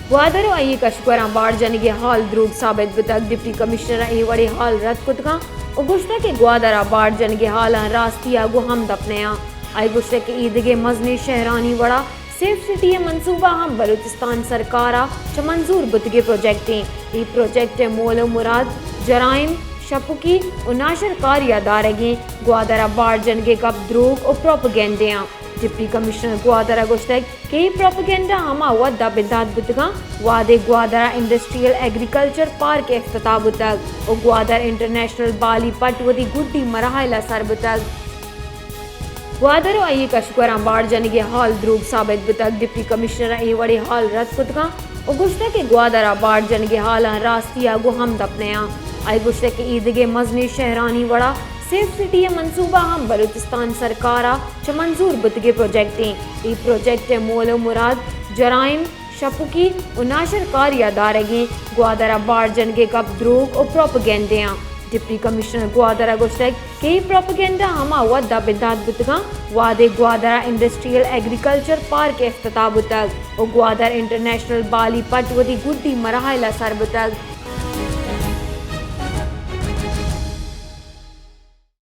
گوادر ءُ آئی ءِ کشکوراں باڑ جنگ ءِ ہال دروگ ثابت بوتگ۔ ڈپٹی کمشنر ءَ اے وڑیں ہال رد کتگاں ءُ گوشتگ کہ گوادر ءَ باڑ جنگ ءِ ہالاں راستی ءَ گوں ہمدپ نیاں۔ آئی ءَ گوشتگ کہ اے دگہ مزنیں شہرانی وڑا سیف سٹی ءِ منصوبہ ہم بلوچستان سرکار ءَ چہ منظور بوتگیں پروجیکٹیں۔ اے پروجیکٹ ءِ مول ءُ مراد جرائم، شپکی ءُ ناشرکاری ءَ دارگیں۔ گوادر ءَ باڑ جنگ ءِ گپ دروگ ءُ پروپیگنڈے آں۔ ڈپٹی کمشنر گوادر ءَ گوشتگ کہ اے پروپیگنڈا ہما وھد ءَ بندات بوتگاں، وھدے گوادر ءَ انڈسٹریل ایگریکلچر پارک افتتاح بوتگ ءُ گوادر انٹرنیشنل بالی پٹ وتی گڈی مراحل ءَ سر بوتگ۔ گوادر ءُ آئی ءِ کشکوراں باڑ جنگ ءِ ہال دروگ ثابت بوتگ۔ ڈپٹی کمشنر ءَ اے وڑیں ہال رد کتگاں ءُ گوشتگ کہ گوادر ءَ باڑ جنگ ءِ ہالاں راستی ءَ گوں ہمدپ نیاں۔ آئی ءَ گوشتگ کہ اے دگہ مزنیں شہرانی وڑا سیف سٹی ءِ منصوبہ ہم بلوچستان سرکار ءَ چہ منظور بوتگیں پروجیکٹیں۔ اے پروجیکٹ ءِ مول ءُ مراد جرائم، شپکی ءُ ناشرکاری ءَ دارگیں۔ گوادر ءَ باڑ جنگ ءِ گپ دروگ ءُ پروپیگنڈے آں۔ ڈپٹی کمشنر گوادر ءَ گوشتگ کہ اے پروپیگنڈا ہما وھد ءَ بندات بوتگاں، وھدے گوادر ءَ انڈسٹریل ایگریکلچر پارک افتتاح بوتگ ءُ گوادر انٹرنیشنل بالی پٹ وتی گڈی مراحل ءَ سر بوتگ۔